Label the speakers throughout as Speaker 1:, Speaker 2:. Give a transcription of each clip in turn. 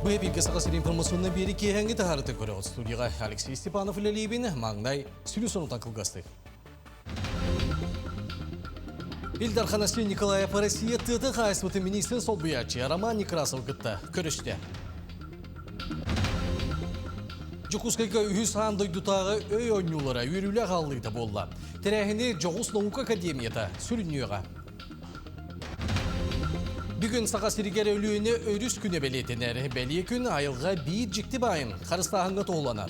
Speaker 1: Бу эпиргэ Саха сирин информационнай биэри киэһэҥҥи таһаарыты көрөҕүт. Студияҕа Алексей Степанов үлэлиибин. Маҥнай сүрү сонутан кылгастык. Ил Дархан Айсен Николаев Россия тыатын хаһаайыстыбатын министрин солбуйааччы Роман Некрасов кытта көрүстэ. Дьокуускайга үһүс аан дойдутааҕы өй оонньуулара үөрүүлээх ааллыыта буолла. Тэрээһини Дьоҕус наука академията сүрүннүөҕэ. Бүгүн Саха сиригэр Өлүөнэ өрүс күнэ бэлиэтэнэр. Бэлиэ күн айылҕа биир дьикти баайын харыстааһыҥҥа туһуланар.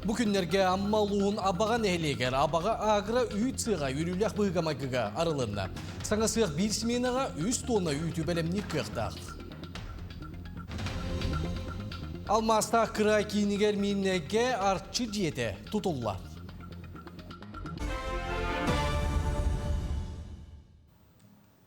Speaker 1: Бу күннэргэ Амма улууһун Абаҕа нэһилиэгэр Абаҕа агро үүт сыаҕа үөрүүлээх быһыыга-майгыга арылынна. Саҥа сыах биир сменаҕа үс тонна үүтү бэлэмниир кыахтаах. Алмаастаах кыраай киинигэр Мииннэйгэ Арчы дьиэтэ тутулла.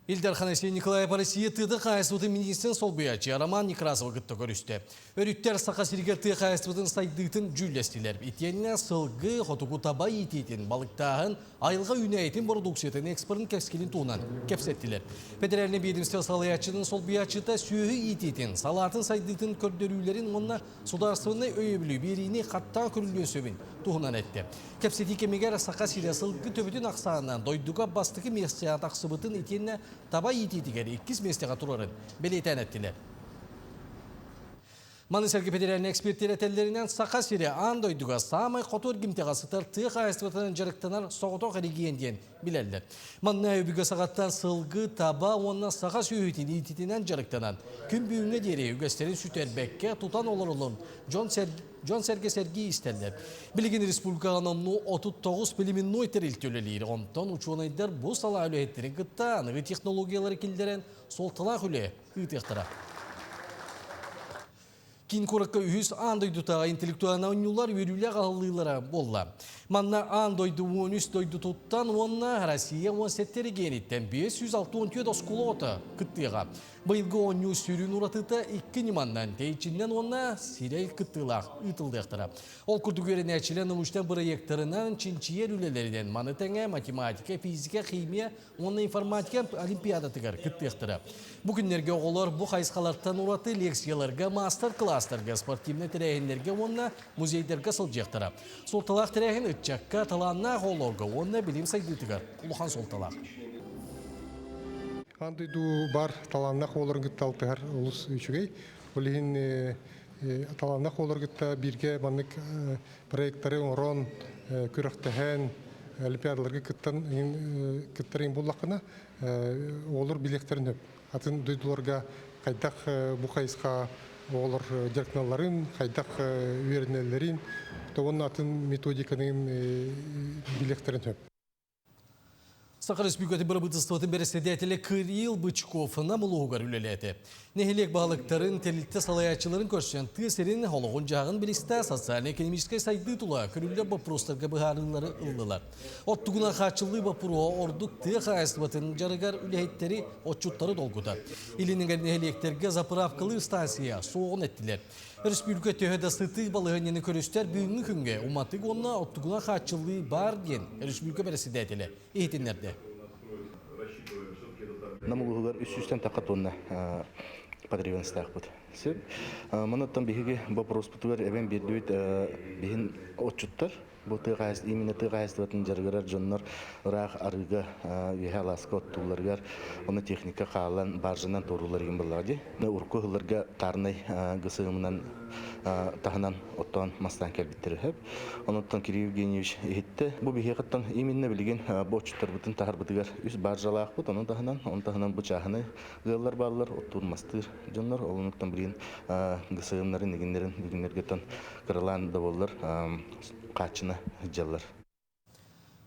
Speaker 1: Ил Дархан Айсен Николаев Россия тыатын хаһаайыстыбатын министрин солбуйааччы Роман Некрасовы кытта көрүстэ. Өрүттэр Саха сиригэр тыа хаһаайыстыбатын сайдыытын дьүүллэстилэр. Итиэннэ сылгы, хотугу таба иитиитин, балыктааһын, айылҕа үүнээйитин бородууксуйатын экспорын кэскилин туһунан кэпсэттилэр. Федеральнай биэдэмистибэ салайааччытын солбуйааччыта сүөһү иитиитин, салаатын сайдыытын көрдөрүүлэрин уонна судаарыстыбаннай өйөбүлү биэриини хаттаан көрүллүөн сөбүн туһунан эттэ. Кэпсэтии кэмигэр Саха сирэ сылгы төбөтүн ахсаанынан дойдуга бастакы миэстэҕэ тахсыбытын итиэннэ таба иитиитигэр иккис миэстэҕэ турарын бэлиэтээн эттилэр. Маны сэргэ федеральнай экспертэр этэллэринэн Саха сирэ аан дойдуга саамай хоту эргимтэҕэ сытар тыа хаһаайыстыбатынан дьарыктанар соҕотох эрэгийиэн диэн билэллэр. Манна өбүгэ саҕаттан сылгы, таба уонна саха сүөһүтүн иититинэн дьарыктанан, күн бүгүҥҥэ диэри үгэстэрин сүтэрбэккэ тутан олороллорун дьон-сэргэ сэргии истэллэр. Билигин республикаҕа номнуо 39 племенной тэрилтэ үлэлиир. Онтон учуонайдар бу салаа үлэһиттэрин кытта аныгы технологиялары киллэрэн суолталаах үлэ ыытыахтара. Киин куоракка үһүс аан дойдутааҕы интеллектуальнай оонньуулар үөрүүлээх аһыллыылара буолла. Манна аан дойду 13 дойдутуттан уонна Россия 17 региониттэн 564 оскуола оҕото кыттыаҕа. Быйылгы оонньуу сүрүн уратыта икки ньыманнан тэйиччиннэн уонна сирэй кыттыылаах ыытыллыахтара. Ол курдук үөрэнээччилэр научнай бырайыактарынан, чинчийэр үлэлэринэн, маны тэҥэ математика, физика, химия уонна информатика олимпиадатыгар кыттыахтара. Бу күннэргэ оҕолор бу хайысхалартан ураты лекцияларга, маастар-кылаастарга, спортивнай тэрээһиннэргэ уонна музейдарга сылдьыахтара. Суолталаах тэрээһин ыччакка, талааннаах оҕолорго уонна билим сайдыытыгар улахан суолталаах.
Speaker 2: Аан дойду бар талааннаах оҕолорун кытта алтыһар олус үчүгэй. Ол иһин талааннаах оҕолору кытта бииргэ маннык проекттары оҥорон, күрэхтэһэн, олимпиадаларга кыттан кыттар буллаххына, оҕолор билиэхтэрин сөп. Атын дойдуларга хайдах бу хайысха оҕолор дьарыктаналларын, хайдах үөрэнэллэрин, уонна атын методиканы билиэхтэрин сөп.
Speaker 1: Саха Республикатын бырабыыталыстыбатын бэрэссэдээтэлэ Кирилл Бычков Нам улууһугар үлэлээтэ. Нэһилиэк баһылыктарын, тэрилтэ салайааччыларын көрсөн тыа сирин олоҕун-дьаһаҕын билистэ, социальнай-экономическай сайдыы тула көрүллэр боппуруостарга быһаарыылары ыллылар. Оттугунан хааччыллыы боппуруоһа ордук тыа хаһаайыстыбатын дьарыгар үлэһиттэри, отчуттары долгутар. Илин нэһилиэктэргэ заправкалыыр станция суоҕун эттилэр. Өрөспүүбүлүкэ төһө да сытыы балаһыанньаны көрүстэр бүгүҥҥү күҥҥэ уматык уонна оттугунан хааччыллыы баар диэн өрөспүүбүлүкэ бэрэссэдээтэлэ иһитиннэрдэ.
Speaker 3: Нам улууһугар 300-тэн тахха тонна потребностаахпыт. Сөп. Манаттан биһиги боппуруоспутугар эбэн биэрдибит биһин отчуттар Бу тыа хаһаайыстыбатын, именно тыа хаһаайыстыбатын дьарыгырар дьоннор ыраах арыыга үөһэ алааска оттуулларыгар, онно техника хаалан баржанан туорууллар игин буоллаҕа дии. Урукку ыһылларга таарнай ГСМ-нан таһынан оттоон мастаан кэлбиттэр үһү. Онуттан Кирилл Евгеньевич иһиттэ. Бу биһиэхэттэн именно билигин бу отчуттарбытын таһарбытыгар үс баржалаахпыт, ону таһынан, ону таһынан бу чааһынай ыаллар бааллар, оттуур мастыыр дьоннор. Ол онуттан билигин ГСМ-нарын игиннэрин бүгүннэргиттэн кыралаан да буоллар хааччына сылдьаллар.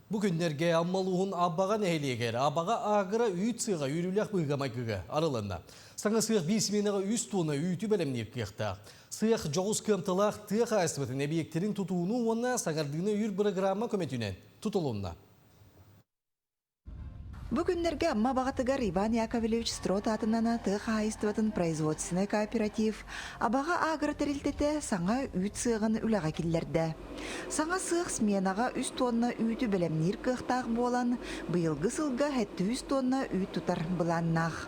Speaker 1: Бу күннэргэ Амма улууһун Абаҕа нэһилиэгэр Абаҕа Агро үүт сыаҕа үөрүүлээх быһыыга-майгыга арылынна. Саҥа сыах биир сменаҕа үс туонна үүтү бэлэмниир кыахтаах. Сыах дьоҕус кыамталаах тыа хаһаайыстыбатын эбийиэктэрин тутууну уонна саҥардыыны өйүүр бырагыраамма көмөтүнэн тутулунна.
Speaker 4: Бу күннэргэ Амма Абаҕатыгар Иван Яковлевич Строд аатынан тыа хаһаайыстыбатын производственнай кооператив Абаҕа агро тэрилтэтэ саҥа үүт сыаҕын үлэҕэ киллэрдэ. Саҥа сыах сменаҕа үс тонна үүтү бэлэмниир кыахтаах буолан, быйылгы сылга 700 тонна үүт тутар былааннаах.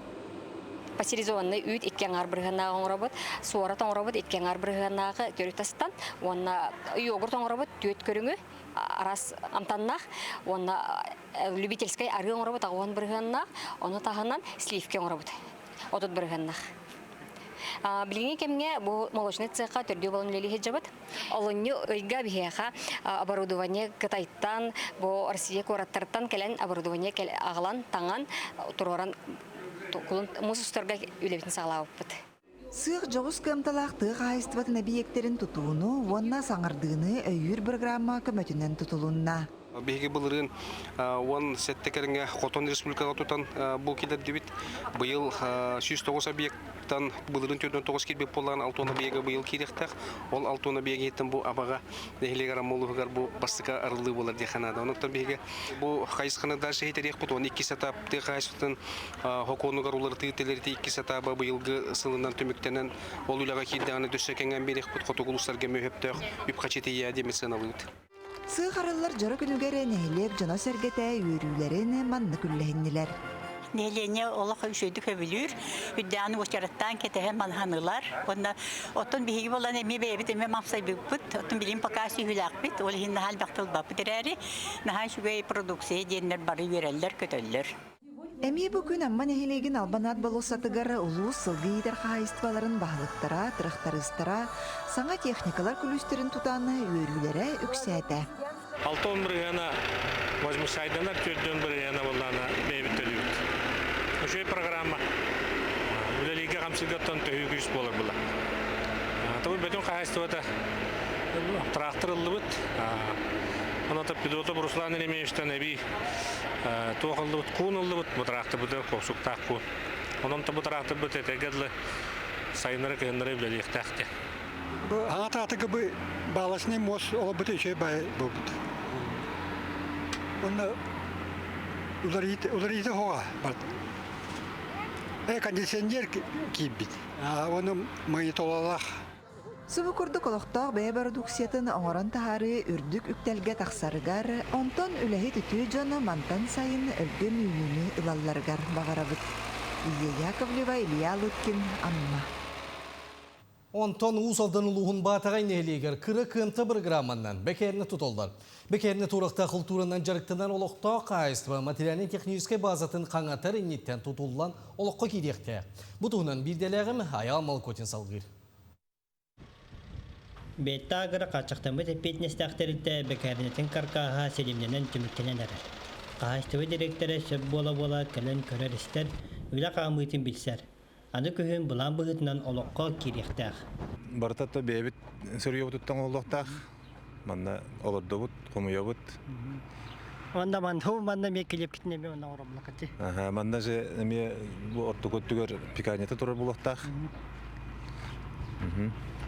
Speaker 5: Пастеризованный үүт икки аҥаар бырыһыаннааҕы оҥоробут, суорат оҥоробут икки аҥаар бырыһыаннааҕы төрүт астан уонна йогурт оҥоробут түөрт көрүҥү араас амтаннаах уонна любительскай арыы оҥоробут 80 бырыһыаннаах, ону таһынан сливки оҥоробут 30 бырыһыаннаах. Билиҥҥи кэмҥэ бу молочный цехха төрдүө буолан үлэлии сылдьабыт. Олунньу ыйга биһиэхэ оборудование Кытайтан, бу Россия куораттарыттан кэлэн оборудование аҕалан, таҥан, туруоран кулун муус устарга үлэбитин саҕалаабыппыт.
Speaker 4: Сыах дьоҕус кыамталаах тыа хаһаайыстыбатын эбийиэктэрин тутууну уонна саҥардыыны өйүүр бырагыраамма көмөтүнэн тутулунна.
Speaker 6: Биһиги былырыын 17 кэриҥэ хотон республикаҕа тутан бу киллэрдибит. Быйыл 109 объекттан былырыын 49 киирбит буоллаҕына, 60 объега быйыл киириэхтээх. Ол 60 объегиттэн бу Абаҕа нэһилиэгэр Амма бу бастакы арыллыы буолар диэххэ наада. Онон биһиги бу хайысханы дальше итэриэхпит. Уон иккис этап тыа хаһаайыстыбатын хокуонугар уларытыы тэлэрити иккис этаба быйылгы сылынан түмүктэнэн ол үлэҕэ киирдэҕинэ дөссө кэҥээн биэриэхпит хотугу улуустарга мөһөптөөх үп-харчы тиийээ диэн сыаналыыбыт.
Speaker 4: Сыах арыллар дьоро күнүгэр нэһилиэк дьоно-сэргэтэ үөрүүлэрин маннык үллэһиннилэр.
Speaker 7: Нэһилиэнньэ олох үчүгэйдик сөбүлүүр, үрдээҕин уочараттаан кэтэһэн манһанылар. Уонна оттон биһиги буолан эмиэ бэйэбит эмиэ мамсайбыппыт, оттон билигин пока сүһүлээхпит, ол иһин наһаа элбэх тылбаппыт эрээри, наһаа үчүгэй продукция диэннэр бары үөрэллэр-көтөллөр.
Speaker 4: Эмиэ бу күн Амма нэһилиэгин Албан аат болуоссатыгар улуус сылгы иитэр хаһаайыстыбаларын баһылыктара, тырахтарыыстара саҥа техникалар күлүүстэрин тутан үөрүүлэрэ үксээтэ.
Speaker 8: 60 бырыһыана возмущайданар, 40 бырыһыана буоллаана бэйэбит төлүүбүт. Үчүгэй программа. Үлэлииргэ хамсыыргаттан төһүү күүс буолар була. Тобу бөтүн хаһаайыстыбата трактор ыллыбыт. Онон пилоту Руслан Еремеевичтан эбии туох ыллыбыт, куун ыллыбыт, бу тыраахтырбытыгар куопсуктаах куун. Онон бу тыраахтырбыт этэргэ дылы сайыннары кыһыннары үлэлиэхтээх диэн.
Speaker 9: Бу аата бу баласный мост олобут үчүгэй бай буолбут. Онно уларыйыты хоға бард. Э кондиционер киирбит. Оны магнитолалаах.
Speaker 4: Субу курдук олохтоох бэйэ бородууксуйатын оҥорон таһаарыы үрдүк үктэлгэ тахсарыгар, онтон үлэһит үтүө дьоно мантан сайын өлгөм үүнүүнү ылалларыгар баҕарабыт. Илья Яковлева, Илья Лыткин, Амма.
Speaker 1: Онтон Уус Алдан улууһун Баатаҕай нэһилиэгэр кыра кыамта бырагырааманнан бэкээринэ тутуллар. Бэкээринэ туорахтаах култууранан дьарыктанар олохтоох хаһаайыстыба материальнай-техническэй базатын хаҥатар инниттэн тутуллан олоххо киириэхтээх. Бу туһунан биирдэлээҕим Айаал Малкотин салгыыр.
Speaker 10: Беттаагыра хааччахтаммыт эппиэтинэстээх тэрилтэ бэкээринэтин каркааһа силимнэнэн түмүктэнэн эрэр. Хаһаайыстыба дириэктэрэ сөп буола-буола кэлэн көрөр-истэр, үлэ хаамыытын билсэр. Аны күһүн былаан быһыытынан олоххо киириэхтээх.
Speaker 11: Барыта то бэйэбит сырьебутуттан оҥоһуллуохтаах. Манна олордобут, хомуйабыт.
Speaker 10: Онда манна манна эмиэ килиэпкитин эмиэ онно оҥоробулакати.
Speaker 11: Аха, манна же эмиэ бу оттук өттүгэр пекарнята турар буолуохтаах.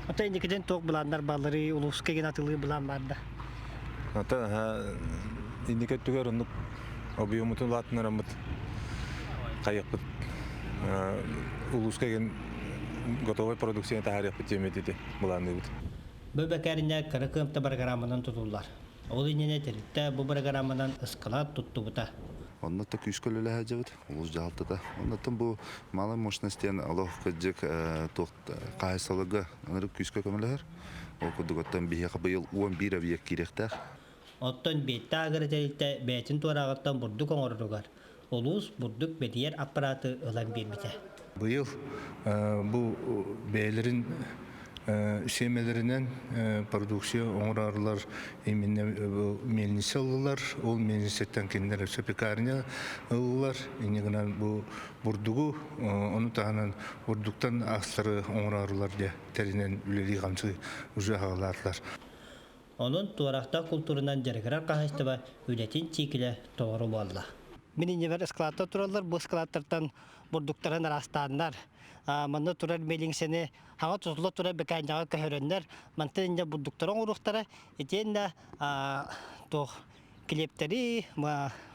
Speaker 10: Ата инникиден туох былааннар бааллары улууска ген атылыы былаан бар да.
Speaker 11: Ата аха инники өттүгэр оннук объемутун улаатыннараммыт хайыахпыт улууска ген готовой продукцияны таһаарыахпыт диэммит ити былаанныыбыт.
Speaker 10: Бу бэкээринэ кыра кыамта программанан тутуллар. Ол иннинэ тэрилтэ бу программанан ыскалаат туттубута.
Speaker 12: Онно да күүскэ үлэлэһэ улуус дьаһалтата. Оннуттан бу малай мощность диэн олох кырдьык туох хаһаайыстыбаларга ынырык күүскэ көмөлөһөр. Ол курдук оттон биһиэхэ быйыл 11 объект киириэхтээх.
Speaker 10: Оттон Биэттэ агро тэрилтэ бэйэтин туорааҕыттан бурдук оҥороругар улуус бурдук бэтийэр аппараты ылан биэрбитэ.
Speaker 13: Быйыл бу бэйэлэрин сиэмэлэринэн продукция оҥорорлар именно мельница ыллылар. Ол мельницаттан кинилэр өссө пекарня ыллылар. Инньэ гынан бу бурдугу ону таһынан бурдуктан астары оҥорорлар диye тэринэн үлэлии-хамсыы уже аҕалаатылар.
Speaker 10: Онон туорахтаах култуурунан дьарыгырар хаһаайыстыба үлэтин чиикилэ толору буолла. Мин иннибэр ыскылааттар тураллар. Бу ыскылааттартан бурдуктарын араастааннар, манна турар миэлиҥсэни хаҥа тутулла турар бэкээнньэҕэ көһөрөннөр, мантан инньэ бурдуктары оҥоруохтара. Итиэннэ туох килиэптэри,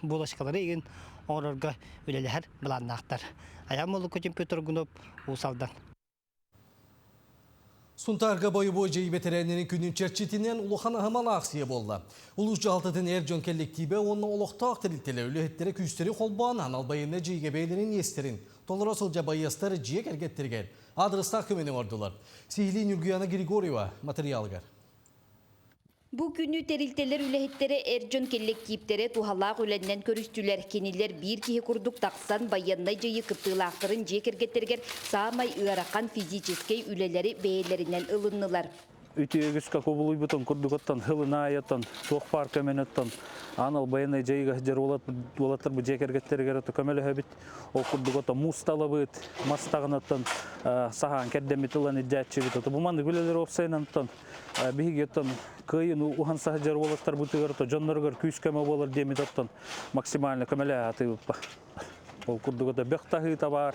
Speaker 10: булочкалары игин оҥорорго үлэлэһэр былааннаахтар. Айаан Молукутин Петр Гунов, Уус Алдан.
Speaker 1: Сунтаарга бойобуой дьайыы бэтэрээннэрин күнүн чэрчитинэн улахан аһымал аахсыйа буолла. Улуус дьаһалтатын эр дьон кэллэктиибэ уонна олохтоох тэрилтэлэр үлэһиттэрэ күүстэри холбоон анал байыаннай дьайыыга бэйэлэрин иэстэрин толоро сылдьар байыастар дьиэ кэргэттэригэр аадырыстаах көмөнү оҥордулар. Сиһилии Ньургуяна Григорьева матырыйаалыгар.
Speaker 14: Бу күнү тэрилтэлэр үлэһиттэрэ эр дьон кэллэктииптэрэ туһалаах үлэннэн көрүстүлэр. Кинилэр биир киһи курдук тахсан байыаннай дьайыы кыттыылаахтарын дьиэ кэргэттэригэр саамай ыарахан физическэй үлэлэри бэйэлэринэн ылыннылар.
Speaker 15: Үтүөгүскэ кубулуйбутун курдук оттон хылын аайы туох баар көмөнү оттон анал байыаннай дьайыыга сылдьар уолаттар бу дьиэ кэргэттэригэр көмөлөһөбүт. Ол курдук ото муус талабыт, мас таҕын оттон саһаан кэрдэммит ылан илдьээччибит. Ото бу маннык үлэлэр уопсайынан оттон биһиги оттон кыайын уһан саһдьар уолаттарбытыгар ото дьонноругар күүс-көмө буолар диэммит оттон максимально көмөлөһө сатыыбыппа. Ол курдук ото бөх таһыыта баар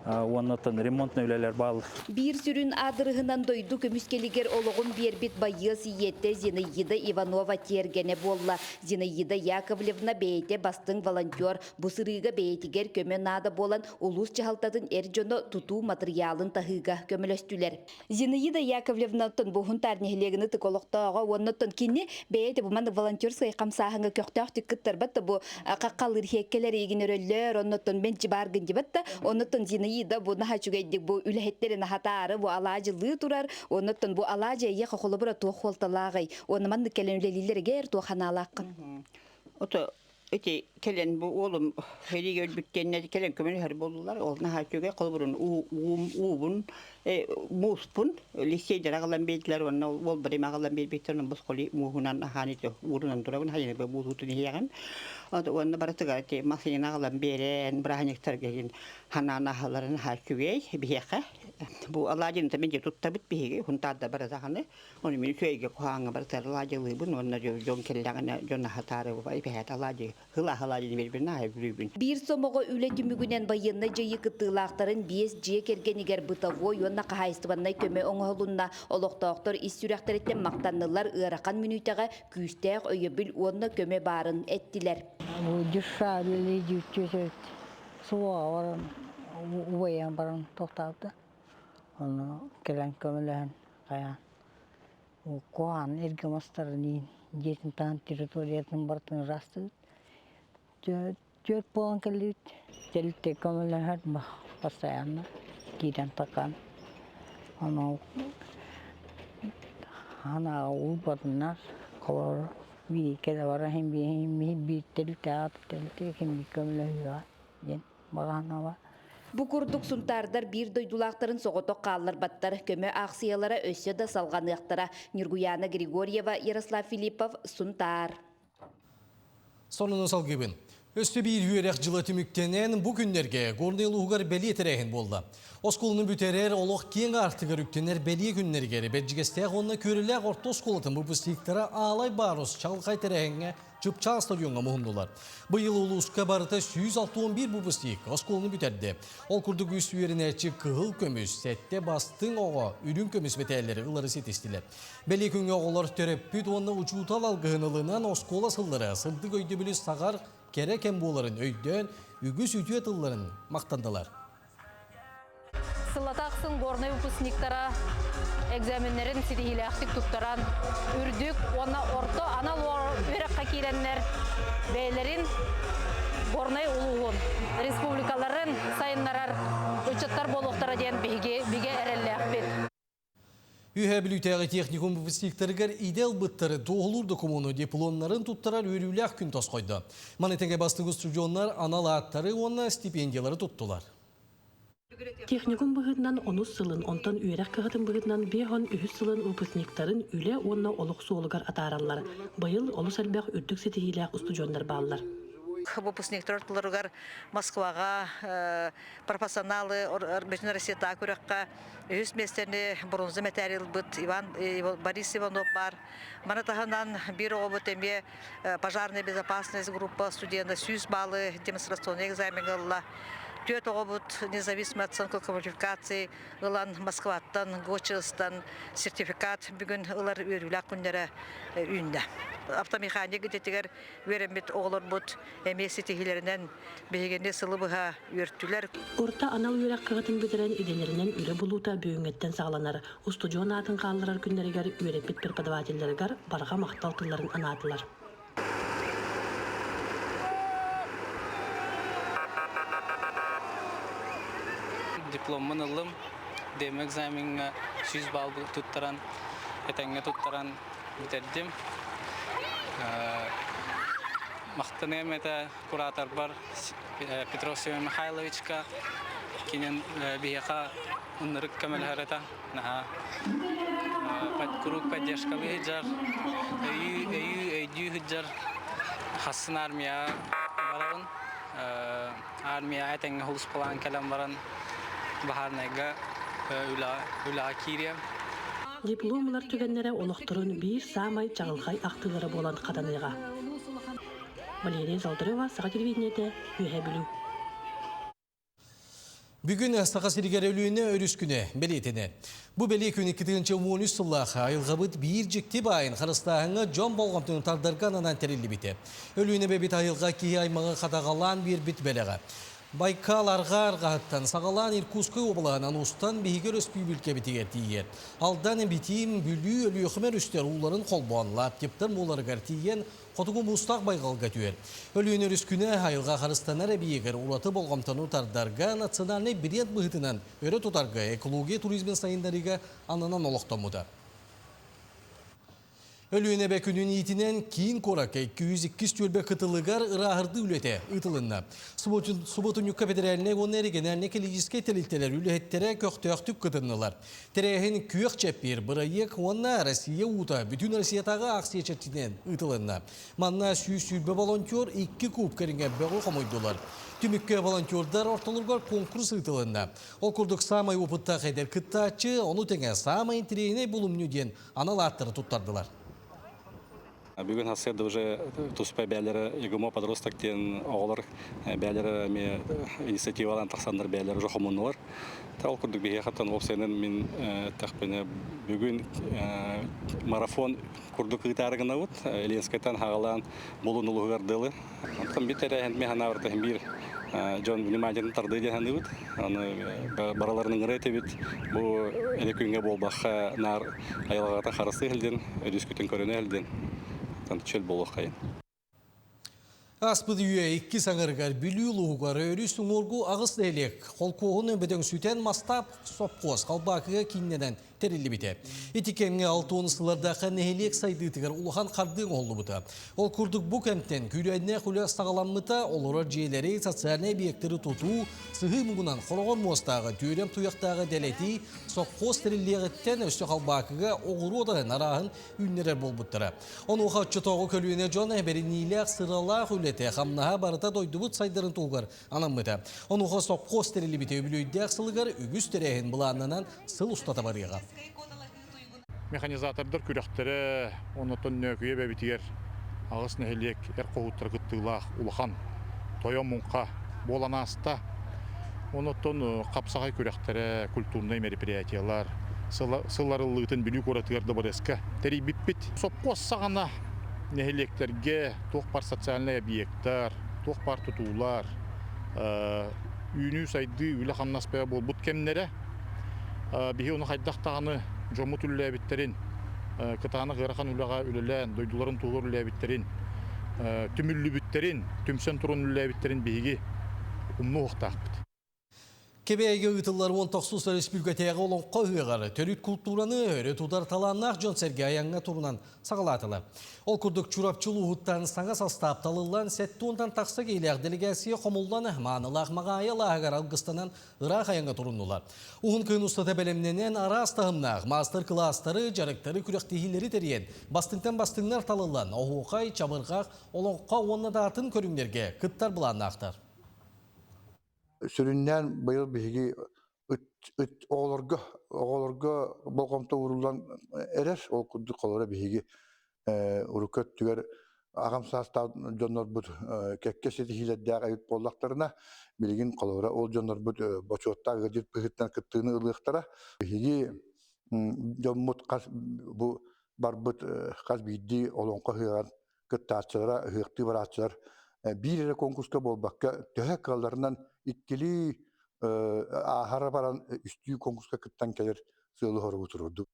Speaker 15: уонна оттон ремонтный үлэлэр бааллар.
Speaker 14: Биир сүрүн аадырыһынан дойду көмүскэлигэр олоҕун биэрбит байыас ийэтэ Зинаида Иванова тиэргэнэ буолла. Зинаида Яковлевна бэйэтэ бастыҥ волонтер. Бу сырыыга бэйэтигэр көмө наада буолан улуус дьаһалтатын эр дьоно тутуу матырыйаалын таһыыга көмөлөстүлэр. Зинаида Яковлевнаттан бу Хунтаар нэһилиэгин ытык олохтооҕо уоннаттан кини бэйэтэ бу маннык волонтерскай хамсааһыҥҥа көхтөөхтүк кыттарбат да бу хаххалыыр хиэккэлэр игин өрөллөр оннуттан мен баргын дибат да оннуттан Зинаида бу наһаа үчүгэйдик бу үлэһиттэрин аһатаары бу алаадьылыы турар оннуттан бу алаадьы эйиэхэ холобура туох хуолталааҕый уонна маннык кэлэн үлэлииллэригэр туох ханаалааххын
Speaker 16: Ото ити кэлэн бу уолум сэриигэ өлбүттэннэ кэлэн көмөлөһөр буоллулар. Ол наһаа үчүгэй холобурун уубун мууспун лиссиэйдэр аҕалан биэрдилэр уонна уолбар им аҕалан биэрбиттэр онон босхоли мууһунан аһаан ити уурунан турабын хайаны муусутун иһиэҕин уонна барытыгар ити масыйын аҕалан биэрэн бырааһынньыктарга иһин ханаан аһаларын наһаа үчүгэй биһиэхэ бу алаадьыны мен дьэ туттабыт биһиги хунтаарда барытаҕаны Ону мин үчүгэйгэ куһааҥҥа барытыгар алаадьылыыбын уонна дьон кэллэҕинэ дьон аһатаары эбэһээт алаадьы һыл алаадьыны биэрбин аһа бүлүүбүн.
Speaker 14: Биир сомоҕо үлэ түмүгүнэн байыаннай дьайыы кыттыылаахтарын биэс дьиэ кэргэнигэр бытовой уонна хаһаайыстыбаннай көмө оҥоһулунна. Олохтоохтор ис сүрэхтэриттэн махтаннылар, ыарахан мүнүүтэҕэ күүстээх өйөбүл уонна көмө баарын эттилэр.
Speaker 17: Дюша суоҕа баран убайан баран тохтообута. Ону кэлэн көмөлөһөн хайаан куһаҕан эргэ мастарын иин дьиэтин таһын территориятын барытын ыраастыыбыт. Түөрт буолан кэллибит. Тэрилтэ көмөлөһөр постоянно киирэн такаан. Ону ханаҕа уурбатыннар холобур биир кэлэ баран иһин биир тэрилтэ аата тэрилтэ ким көмөлөһүөҕэ диэн баҕаһынаба.
Speaker 14: Бу курдук сунтаардар биир дойдулаахтарын соҕотох хаалларбаттар, көмө аахсыйалара өссө да салҕаныахтара. Ньургуйаана Григорьева, Ярослав Филиппов, Сунтаар.
Speaker 1: Сонуну салгыыбын. Өссө биир үөрэх дьыла түмүктэнэн, бу күннэргэ Горнай улууһугар бэлиэ тэрээһин буолла. Оскуоланы бүтэрэр, олох киэҥ аартыгар үктэнэр бэлиэ күннэригэр Бэрдьигэстээх уонна Күөрэлээх орто оскуолатын выпускниктара Аалай Барус чаҕылхай тэрээһиҥҥэ Чыпчаал стадиоҥҥа муһуннулар. Быйыл улууска барыта 161 выпускник оскуоланы бүтэрдэ. Ол курдук үс үөрэнээччи кыһыл көмүс, сэттэ бастыҥ оҕо үрүҥ көмүс мэтээллэри ылары ситистилэр. Бэлиэ күҥҥэ оҕолор төрөппүт уонна учуутал алгыһын ылынан оскуола сыллара сырдык өйдөбүлү саҕар кэрэ кэм буоларын өйдөөн үгүс үтүө тылларын махтаннылар.
Speaker 18: Сыллата ахсын горнай выпускниктара экзаменнэрин ситиһиилээхтик туттаран, үрдүк уонна орто анал үөрэххэ киирэннэр бэйэлэрин Горнай улууһун, республикаларын сайыннарар ыччаттар буолуохтара диэн биһиги бигэ эрэллээхпит.
Speaker 1: Үөһээ Бүлүүтээҕи техникум выпускниктарыгар идэ ылбыттары туоһулуур докумуону дипломнарын туттарар үөрүүлээх күн тосхойдо. Маны тэҥэ бастыҥ устудьуоннар анал ааттары уонна стипендиялары туттулар.
Speaker 19: Техникум быһыытынан онус сылын, онтон үөрэх кыһатын быһыытынан биэһон үһүс сылын выпускниктарын үлэ уонна олох суолугар атаараллар. Быйыл олус элбэх үрдүк ситиһиилээх устудьуоннар бааллар.
Speaker 20: Выпускниктар ортолоругар Москваҕа профессионалы Бүтүн Россиятааҕы күрэххэ Үһүс миэстэни бронза мэтээли ылбыт Иван Борис Иванов баар. Маны таһынан биир оҕобут эмиэ пожарная безопасность группа студена 100 баалы демонстрационный экзамеҥҥа ылла. Түөрт оҕобут независимая оценка квалификации ылан Москваттан, ГОЧСтан сертификат бүгүн ылар үөрүүлээх күннэрэ үүннэ. Автомеханик идэтигэр үөрэммит оҕолорбут эмиэ ситиһиилэринэн биһигини сылы быһа үөртүлэр.
Speaker 19: Орто анал үөрэх кыһатын бүтэрэн идэлэринэн үлэ булуута бүгүҥҥэттэн саҕаланар. Устудьуон аатын хаалларар күннэригэр үөрэппит преподавателлэригэр барҕа махтал тылларын анаатылар.
Speaker 21: Дипломмун ыллым. Демо экзамеҥҥа 100 балл туттаран, этэҥҥэ туттаран бүтэрдим. Махтаныам этэ кураторбар Петров Семен Михайловичка. Кинин биһиэхэ ынырык көмөлөһөр этэ. Наһаа куруук поддержкалыы сылдьар, өйүү, өйүү, өйдүү сылдьар. Хассын армияҕа барабын. Армияҕа этэҥҥэ сулууспалаан кэлэн баран баһаарынайга үлэҕэ киириэм.
Speaker 19: Диплом ылар түгэннэрэ олохторун биир саамай чаҕылхай ахтыылара буолан хатаныаҕа. Валерия Золотарева, Саха телевидениетэ, Үөһээ Бүлүү.
Speaker 1: Бүгүн Саха сиригэр Өлүөнэ өрүс күнэ бэлиэтэнэр. Бу бэлиэ күн 2013 сыллаах айылҕабыт биир дьикти баайын харыстааһыҥҥа дьон болҕомтотун тардарга ананан тэриллибитэ. Өлүөнэ бэбит айылҕа киһи аймаҕы хатаҕалаан биэрбит бэлэҕэ. Байкал арҕаа арҕаһыттан саҕалаан Иркутскай уобалаһынан устан биһиги өрөспүүбүлүкэбитигэр тиийэр. Алдан, Битиим, Бүлүү, Өлүөхүмэ өрүстэр ууларын холбоон Лаптевтар мууларыгар тиийэн Хотугу муустаах байҕалга түһэр. Өлүөнэ өрүс күнэ айылҕа харыстанар эбийиэгэр ураты болҕомтону тардарга национальнай бренд быһыытынан өрө тутарга экология туризмын сайыннарыыга ананан олохтоммута. Өлүөнэ эбэ күнүн иитинэн киин куоракка 202 түөлбэ кытылыгар ырааһырдыы үлэтэ ыытылынна. Субуотунньукка федеральнай уонна региональнай экологическай тэрилтэлэр үлэһиттэрэ көхтөөхтүк кытыннылар. Тэрээһин Күөх чэппиэр бырайыак уонна Россия уута бүтүн Россиятааҕы акция чэрчитинэн ыытылынна. Манна 120 волонтер икки куб кэриҥэ бөҕү хомуйдулар. Түмүккэ волонтердар ортолоругар конкурс ыытылынна. Ол курдук саамай опыттаах эдэр кыттааччы, ону тэҥэ саамай интэриэһинэй булумньу диэн анал ааттары туттардылар.
Speaker 22: Бүгүн сарсыарда уже туспа бээлэрэ ЕГМО подросток диэн оҕолор бээлэрэ эмиэ инициативалаан тахсаннар бээлэр уже хомуннулар. Ол курдук биһиэхэттэн уопсайынан мин эттэхпинэ бүгүн марафон курдук ыытаары гынабыт. Ленскайтан хаҕалаан Булун улуһугар дылы. Онтон бит тэрээһин мин санаабар биир дьон вниманиетын тардыы диэн саныыбыт. Аны барыларын ыҥыра этибит. Бу эле күҥҥэ буолбахха наар айылҕата харыстыы сылдьын, өрүскүтүн көрүнэ сылдьын. Чөл буолуоххайын.
Speaker 1: Аспыт үйэ иккис аҥарыгар Бүлүү улууһугар өрүс уҥуоргу аҕыс нэһилиэк холкуоһун бөдөҥсүтэн мастаап сопхуос Халбаакыга кииннэнэн тэриллибитэ. Ити кэмҥэ алтуон сыллардаахха нэһилиэк сайдыытыгар улахан хардыы оҥоһуллубута. Ол курдук бу кэмтэн күүрээннээх үлэ саҕаламмыта, олорор дьиэлэри, социальнай объектары тутуу, сыһыы муҥунан хороҕор муостааҕы, түөрэм туйахтааҕы дэлэтии, сопхуос тэриллиэҕиттэн өссө Халбаакыга оҕуруот аһын арааһын үүннэрэр буолбуттара. Онуоха оччотооҕу көлүөнэ дьон бэриниилээх, сыралаах үлэтэ, хамнаһа барыта дойдубут сайдарын туһугар анаммыта. Онуоха сопхуос тэриллибитэ үбүлүөйдээх сылыгар үгүс тэрээһин былааннанан сыл устата барыаҕа.
Speaker 23: Механизатордар күрэхтэрэ оннотон Нөөкүйэ эбэбитигэр аҕыс нэһилиэк эр хоһууттара кыттыылаах улахан тойон муҥха буолан ааста. Оннотон хапсаҕай күрэхтэрэ, культурнай мероприятиялар сыл арыллыытын Бүлүү куоратыгар дыбарыаска тэрийбиппит. Сопхуос саҕана нэһилиэктэргэ туох баар социальнай объектар, туох баар тутуулар, үүнүү-сайдыы, үлэ-хамнас бөҕө буолбут кэмнэрэ. Биһи ону хайдах даҕаны дьоммут үлэлээбиттэрин, кытаанах ыарахан үлэҕэ үлэлээн, дойдуларын туһугар үлэлээбиттэрин, түмүллүбүттэрин, түмсэн туран үлэлээбиттэрин биһиги умнуохтаахпыт.
Speaker 1: Кэбээйигэ ыытыллар 19 өрөспүүбүлүкэтээҕи олоҥхо ыһыаҕар төрүт култуураны өрө тутар талааннаах дьон-сэргэ айаҥҥа турунан саҕалаатылар. Ол курдук Чурапчы улууһуттан саҥа састаап талыллан, сэттэ тахса киһилээх дэлэгээссийэ хомуллан, маанылаах Маҕаайы алааһыгар алгыстанан ыраах айаҥҥа туруннулар. Уһун кыһын устата бэлэмнэнэн араас таһымнаах маастар-кылаастары, дьарыктары, күрэхтэһиилэри тэрийэн, бастыҥтан бастыҥнар талыллан, оһуохай, чабырҕах, олоҥхо уонна да атын көрүҥнэргэ кыттар былааннаахтар.
Speaker 24: Сүрүннээн быйыл биһиги оҕолорго оҕолорго болҕомто ууруллан эрэр. Ол курдук холобура биһиги урукку өттүгэр аҕам саастаах дьоннорбут кэккэ ситиһиилэрдээх эбит буоллахтарына, билигин холобура ол дьоннорбут бочуоттаах ыалдьыт быһыытынан кыттыыны ылыахтара. Биһиги дьоммут хас бу барбыт хас биирдии олоҥхо ыһыаҕар кыттааччылара, ыһыахтыы барааччылар биир эрэ конкурска буолбакка, төһө кыалларынан иккилии ааһара баран үстүү конкурска кыттан кэлэр сыалы-соругу туруордубут.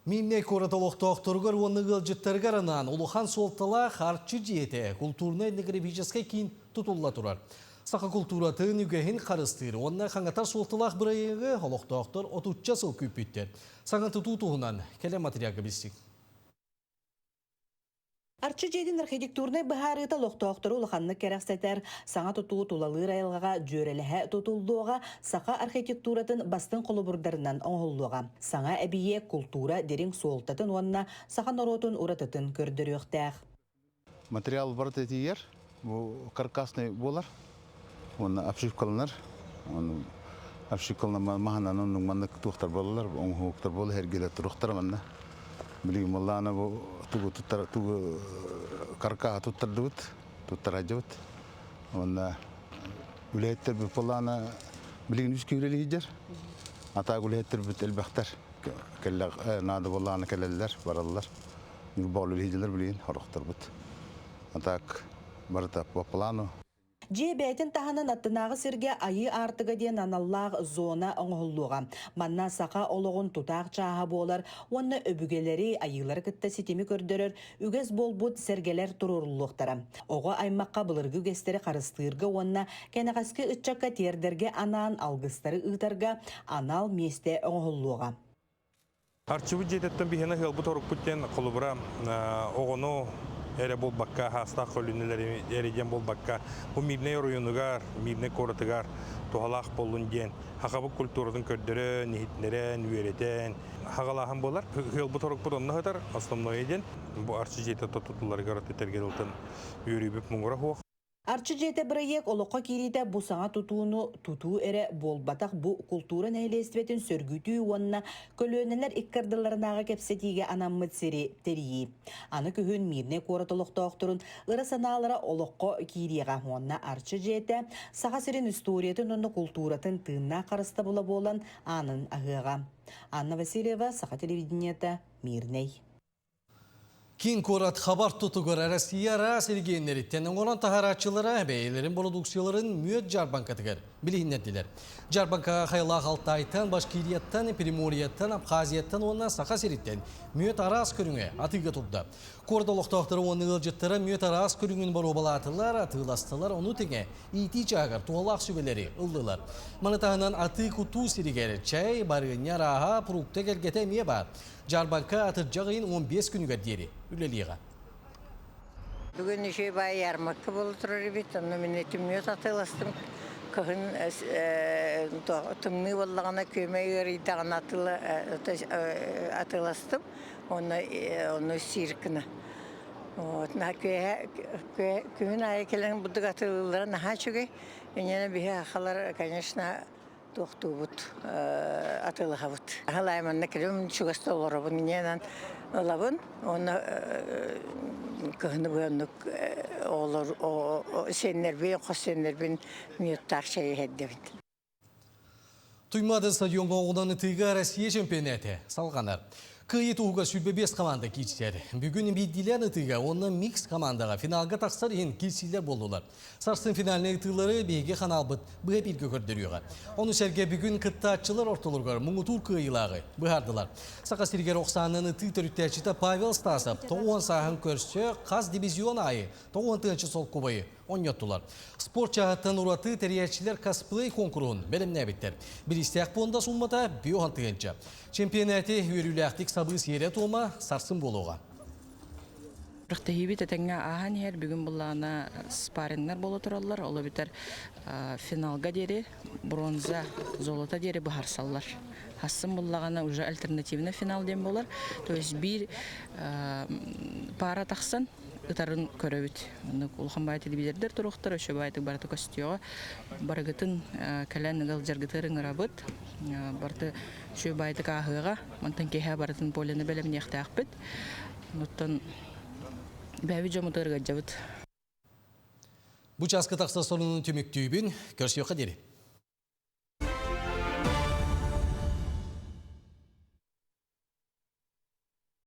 Speaker 1: Мииннэй куорат олохтоохторугар уонна ыалдьыттарыгар анаан улахан суолталаах Арчы дьиэтэ култуурунай-этнографическай киин тутулла турар. Саха култууратын үгэһин харыстыыр уонна хаҥатар суолталаах бырайыагы олохтоохтор отучча сыл күүппүттэр. Саҥа тутуу туһунан кэлэ материалга билсик.
Speaker 2: Арчы дьиэтин архитектурнай быһаарыыта олохтоохтору улаханнык кэрэхсэтэр, саҥа тутуу тулалыыр айылҕаҕа дьүөрэлэһэ тутуллуоҕа, саха архитектуратын бастыҥ холобурдарынан оҥоһуллуоҕа. Саҥа эбийиэк култуура дириҥ суолтатын уонна саха норуотун уратытын көрдөрүөхтээх.
Speaker 3: Материал барыта тиийэр, бу каркасный буолар уонна обшивкаланар. Обшивкаланар маһынан оннук маннык туохтар буолалар, оҥоһуктар буола эргилэр туруохтара манна. Билигин буоллаҕына бу тугу туттар тугу каркаһа туттардыбыт, туттараадьыбыт. Уонна үлэһиттэрбит буоллаҕына билигин үс киһи үлэлиир. Атаак үлэһиттэрбит элбэхтэр. Кэллэх наада буоллаҕына кэлэллэр, бараллар. Ньурба үлэһиилэр билигин хорохторбут. А так барыта по плану.
Speaker 2: Дьиэ бэйэтин таһынан аттынааҕы сиргэ Айыы аартыга диэн аналлаах зона оҥоһуллуоҕа. Манна саха олоҕун тутаах чааһа буолар уонна өбүгэлэри, айыылары кытта ситими көрдөрөр үгэс буолбут сэргэлэр туруоруллуохтара. Оҕо аймахха былыргы үгэстэри харыстыырга уонна кэнэҕэски ыччакка тиэрдэргэ анаан алгыстары ыытарга анал миэстэ оҥоһуллуоҕа.
Speaker 5: Арчыбыт дьиэтиттэн биһиэнэ ыалбыт орукпут диэн холобура оҕону эрэ буолбакка, хаастаах көлүнэлэри эрэ диэн буолбакка, бу Мирнэй оройуонугар, Мирнэй куоратыгар туһалаах буоллун диэн хахабыт культуратын көрдөрөн, иһитиннэрэн, үөрэтэн хагалааһын буолар. Ыалбыт орукпут онно сытар, основное диэн бу Арчы дьиэтэ тутулларыгар этэргэ дылытын үөрүүбүт муҥура суох.
Speaker 2: Арчы дьиэтэ бырайыак олоххо киириитэ бу саҥа тутууну тутуу эрэ буолбатах, бу култуура нэһилиэстибэтин сөргүтүү уонна көлүөнэлэр икки ардыларынааҕы кэпсэтиигэ анаммыт сири тэрийии. Аны күһүн Мирнэй куорат олохтоохторун ыра санаалара олоххо киириэҕэ уонна Арчы дьиэтэ Саха сирин историятын уонна култууратын тыыннаах харыстабыла буолан аанын аһыаҕа. Анна Васильева, Саха телевидениета, Мирнэй.
Speaker 1: Киин куорат хабар тутугар Россия араас регионнэриттэн оҥорон таһаарааччылара бэйэлэрин бородууксуйаларын мүөт дьаарбаҥкатыгар билиһиннэрдилэр. Дьаарбаҥкаҕа хайалаах Алтайтан, Башкирияттан, Приморьеттан, Абхазияттан уонна Саха сириттэн мүөт араас көрүҥэ атыыга турда. Куорат олохтоохторо уонна ыалдьыттара мүөт араас көрүҥүн боруобалаатылар, атыыластылар, ону тэҥэ иитии чааһыгар туһалаах сүбэлэри ыллылар. Маны таһынан атыы-кутуу сиригэр чэй, барыанньа арааһа, фрукта эгэлгэтэ эмиэ баар. Дьаарбаҥка атырдьах ыйын 15 күнүгэр диэри үлэлиэҕэ.
Speaker 6: Бүгүн үчүгэй баай ярмарка буола турар эбит. Онно мин түмүөт атыыластым. Кыһын тымныы буоллаҕына күөмэй ыарыйдаҕына атыыластым. Онно ону сиир гына. Вот, күһүн аайы кэлэн бурдук атыылыыллара наһаа үчүгэй. Инньэ биһи сахалар, конечно, туохтуубут, атыылаһабыт. Аһылай манна кэлим чугаста олоробун, инньэнэн ылабын уонна кыһыны быһаннык оҕолор сиэннэрбин, хос сиэннэрбин мүөттаах чэй иһэрдэбин.
Speaker 1: Туймаада стадионга оҕунан ытыыга Россия чемпионата салҕанар. Кыайыы туһугар 25 команда киирсэр. Бүгүн биирдиилээн ытыыга уонна микс командаҕа финалга тахсар иһин киирсиилэр буоллулар. Сарсын финальнай ытыылары биһиги ханаалбыт быһа бииргэ көрдөрүөҕэ. Ону сэргэ бүгүн кыттааччылар ортолоругар муҥутуур кыайыылааҕы быһаардылар. Саха сиригэр охсааннан ытыы төрүттээччитэ Павел Стасов 90 сааһын көрсө хас дивизион аайы 90 тыһыынча солкуобайы онньоттулар. Спорт чааһыттан ураты тэрийээччилэр косплей куонкуруһун бэлэмнээбиттэр. Бириистээх пуонда сууммата 5 тыһыынча. Чемпионаты үөрүүлээхтик сабыы сиэрэ-туома сарсын буолуоҕа.
Speaker 25: Күрэхтэһиибит этэҥҥэ ааһан иһэр. Бүгүн былаана спаррингнар буола тураллар. Ол эбэтэр финалга диэри бронза, золото диэри быһарсаллар. Хассын буллаҕына уже альтернативный финал диэн буолар. То есть биир пара тахсан ытарын көрөбүт. Оннук улахан баай телевизордар туруохтар, өссө баайтык барыта көстүөҕэ. Барыгытын кэлэн ыалдьаргытыгар ыҥырабыт. Барыта үчүгэй баайтык ааһыаҕа. Мантан киэһэ барытын полены бэлэмниэхтээхпит. Оттон бэйэбит дьоммутугар ыалдьабыт.
Speaker 1: Бу чааска тахса сонунун түмүктүүбүн. Көрсүөххэ диэри.